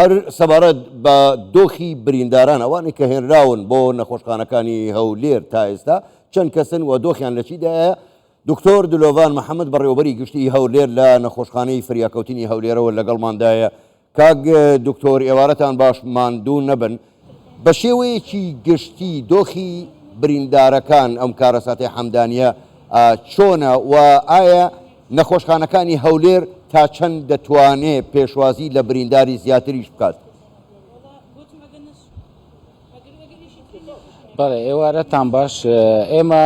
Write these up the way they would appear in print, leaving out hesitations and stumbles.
هەر سەبارەت بە دۆخی برینداران ئەوانەی کە هێنراون بۆ نەخۆشخانەکانی هەولێر تا ئێستا چەند کەسن و دۆخیان لە چیدایە؟ دکتۆر دلۆڤان محەمەد بەڕێوەبەری گشتیی هەولێر لە نەخۆشخانەی فریاکەوتنی هەولێرەوە لەگەڵماندایە. کاک دکتۆر ئێوارەتان باش ماندوو نەبن. بە شێوەیەکی گشتی دۆخی بریندارەکان ئەم کارەساتەی حەمدانیە چۆنە و ئایا نەخۆشخانەکانی هەولێر تا چەند دەتوانێ پێشوازی لە برینداری زیاتریش بکات؟ بەڵێ ئێوارەتان باش ئێمە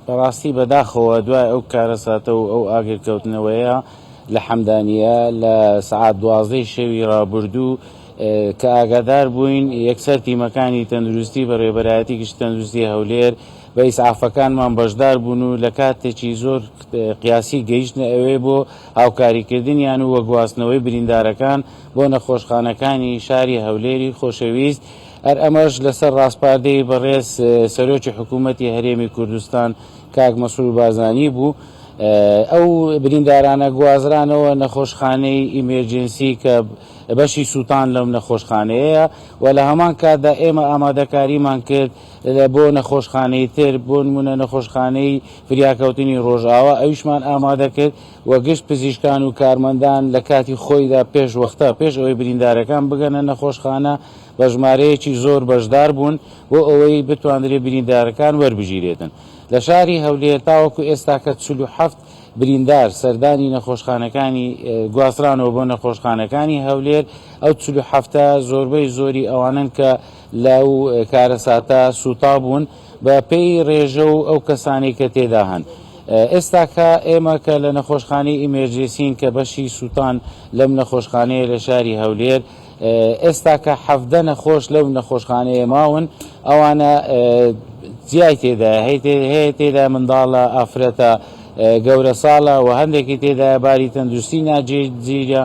بەڕاستی بەداخەوە دوای ئەو کارەساتە و ئەو ئاگرکەوتنەوەیە لە حەمدانیە لە سەعات دوازدەی شەوی ڕابردوو کە ئاگادار بووین یەکسەر تیمەکانی تەندروستی بە ڕێبەرایەتی گشت تەندروستی هەولێر بە ئیسعافەکانمان بەشدار بوون و لە کاتێکی زۆر قیاسی گەیشتنە ئەوێ بۆ هاوکاریکردنیان و وەگواستنەوەی بریندارەکان بۆ نەخۆشخانەکانی شاری هەولێری خۆشەویست، هەر ئەمەش لەسەر ڕاسپاردەی بەڕێز سەرۆکی حکوومەتی هەرێمی کوردستان کاک مەسرور بارزانی بوو. ئەو بریندارانە گوازرانەوە نەخۆشخانەی ئیمێرجنسی کە بەشی سووتان لەم نەخۆشخانەیە و لە هەمان کاتدا ئێمە ئامادەکاریمان کرد بۆ نەخۆشخانەی تر بۆ نمونە نەخۆشخانەی فریاکەوتنی ڕۆژئاوا ئەویشمان ئامادە کرد و گشت پزیشکان و کارمەندان لە کاتی خۆیدا پێش وەختە پێش ئەوەی بریندارەکان بگەنە نەخۆشخانە بە ژمارەیەکی زۆر بەشدار بوون بۆ ئەوەی بتواندرێت بریندارەکان وەربگیرێتن لە شاری هەولێر تاوەکو ئێستاکە 47 بریندار سەردانی نەخۆشخانەکانی گواسترانەوە بۆ نەخۆشخانەکانی هەولێر ئەو 47 زۆربەی زۆری ئەوانن کە لەو کارەساتە سووتا بوون بە پێی ڕێژە و ئەو کەسانەی کە تێدا هەن. ئێستاکە ئێمە کە لە نەخۆشخانەی ئیمێرجێسین کە بەشی سووتان لەم نەخۆشخانەیە لە شاری هەولێر، ئێستاکە 17 نەخۆش لەو نەخۆشخانەیە ماون، ئەوانە جیای تێدایە، هەیە تێدا منداڵە، ئافرەتە، گەورەساڵە و هەندێکی تێدایە باری تەندروستی ناجێگیرە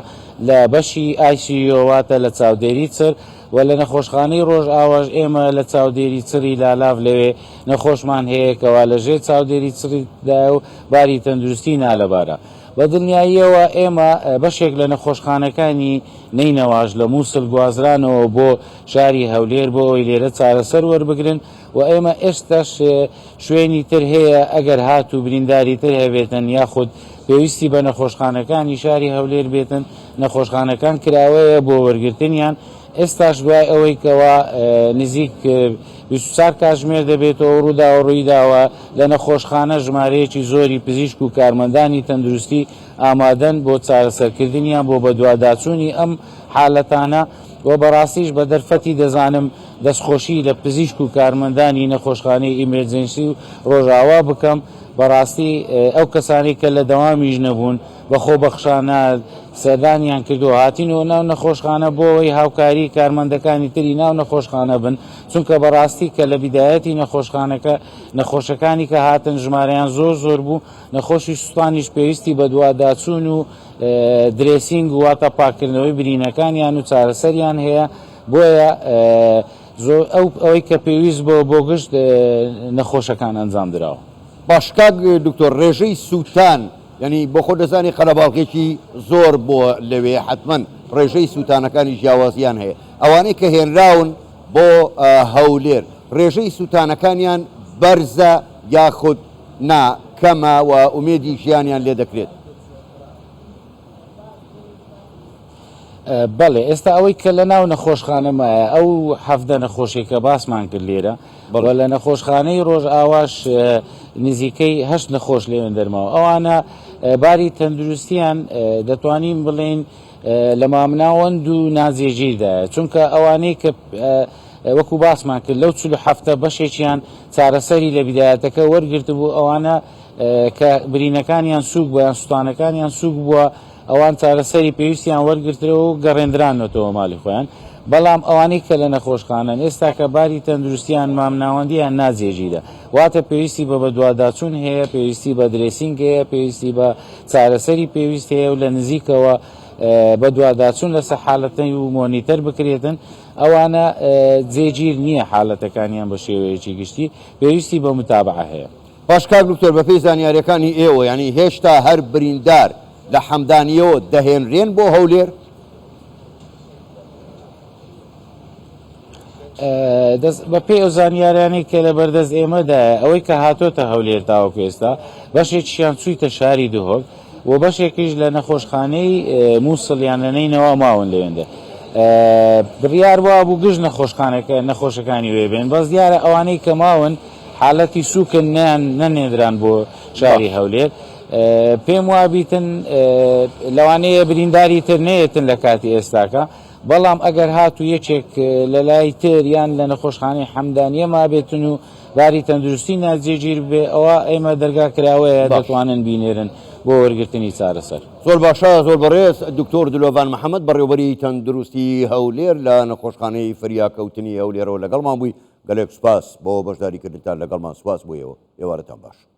لە بەشی ICU واتە لە چاودێری چڕ. و لە نەخۆشخانەی ڕۆژئاواش ئێمە لە چاودێری چڕی لالاڤ لەوێ نەخۆشمان هەیە کەوا لە ژێر چاودێری چڕیدایە و باری تەندروستی نالەبارە. بە دڵنیاییەوە ئێمە بەشێک لە نەخۆشخانەکانی نەینەواش لە موسل گوازرانەوە بۆ شاری هەولێر بۆ ئەوەی لێرە چارەسەر وەربگرن و ئێمە ئێستاش شوێنی تر هەیە ئەگەر هاتوو برینداری تر هەبێتن یاخود پێویستی بە نەخۆشخانەکانی شاری هەولێر بێتن نەخۆشخانەکان کراوەیە بۆ وەرگرتنیان ئێستاش دوای ئەوەی کەوا نزیک 24 کاتژمێر دەبێتەوە ڕووداوە ڕوویداوە لە نەخۆشخانە ژمارەیەکی زۆری پزیشک و کارمەندانی تەندروستی ئامادەن بۆ چارەسەرکردنیان بۆ بەدواداچوونی ئەم حالەتانە و بەڕاستیش بە دەرفەتی دەزانم دەستخۆشی لە پزیشک و کارمەندانی نەخۆشخانەی ئیمێرجنسی و ڕۆژئاوا بکەم بەڕاستی ئەو کەسانەی کە لە دەوامیش نەبوون بە خۆبەخشانە سەردانیان کردو هاتینەوە ناو نەخۆشخانە بۆ ئەوەی هاوکاری کارمەندەکانی تری ناو نەخۆشخانە بن چونکە بەڕاستی کە لە بیدایەتی نەخۆشخانەکە نەخۆشەکانی کە هاتن ژمارەیان زۆر زۆر بوو نەخۆشی سوتانیش پێویستی بەدواداچوون و dressing واتە پاککردنەوەی برینەکانیان و چارەسەریان هەیە بۆیە زۆر ئەو ئەوەی کە پێویست بۆ بۆ گشت نەخۆشەکان ئەنجام دراوە. باش کاک دکتۆر ڕێژەی سووتان یانی بۆ خۆت دەزانی قەرەباڵغێکی زۆر بۆ لەوێ حەتمەن ڕێژەی سووتانەکانی جیاوازیان هەیە ئەوانەی کە هێنراون بۆ هەولێر ڕێژەی سووتانەکانیان بەرزە یاخود نا کەمە و ئومێدی ژیانیان لێ دەکرێت؟ بەڵێ ئێستا ئەوەی کە لە ناو نەخۆشخانە مایە ئەو 17 نەخۆشی کە باسمان کرد لێرە بەڵێ لە نەخۆشخانەی ڕۆژئاواش نزیکەی هەشت نەخۆش لێوێن دەرماوە ئەوانە باری تەندروستیان دەتوانین بڵێین لە مامناوەند و ناجێگیردایە چونکە ئەوانەی کە وەکو باسمان کرد لەو 47 بەشێکیان چارەسەری لە بیدایەتەکە وەرگرتبوو ئەوانە کە برینەکانیان سوک بووە یان سوتانەکانیان سوک بووە ئەوان چارەسەری پێویستیان وەرگرترەوە و گەڕێندرانەتەوە ماڵی خۆیان بەڵام ئەوانەی کە لە نەخۆشخانەن ئێستا کە باری تەندروستیان مامناوەندیان ناجێگیرە واتە پێویستی بە بەدواداچوون هەیە پێویستی بە dressing هەیە پێویستی بە چارەسەری پێویست هەیە و لە نزیکەوە بەدواداچوون لەسەر حالەتەی و مۆنیتەر بکرێتن ئەوانە جێگیر نییە حالەتەکانیان بە شێوەیەکی گشتی پێویستی بە متابعە هەیە. باش کاک دکتۆر بەپێی زانیاریەکانی ئێوە یانی هێشتا هەر بریندار لە حەمدانیەوە دەهێنرێن بۆ هەولێر؟ دەست بەپێی ئەو زانیاریانەی کە لە بەردەست ئێمەدایە ئەوەی کە هاتۆتە هەولێر تاوەکو ئێستا بەشێکیان چوویتە شاری دهۆک و بەشێکیش لە نەخۆشخانەی مووسڵ یان لە نەینەوا ماون لەوێندە بڕیار وابوو گشت نەخۆشخانەکە نەخۆشەکانی وێ بێن بەس دیارە ئەوانەی کە ماون حالەتی سووکن نیان نەنێدران بۆ شاری هەولێر پێم وابیتن لەوانەیە برینداری تر نەیەتن لە کاتی ئێستاکە بەڵام ئەگەر هاتوو یەکێک لە لای تر یان لە نەخۆشخانەی حەمدانیە مابێتن و باری تەندروستی ناجێگیر بێ ئەوا ئێمە دەرگا کراوەیە دەتوانن بینێرن بۆ وەرگرتنی چارەسەر. زۆر باشە زۆر بەڕێز دکتۆر دلۆڤان محەمەد بەڕێوبەری تەندروستی هەولێر لە نەخۆشخانەی فریاکەوتنی هەولێرەوە لەگەڵمان بووی گەلێک سوپاس بۆ بەشداریکردنتان لەگەڵمان سوپاس بۆ ئێوە ئێوارەتان باش.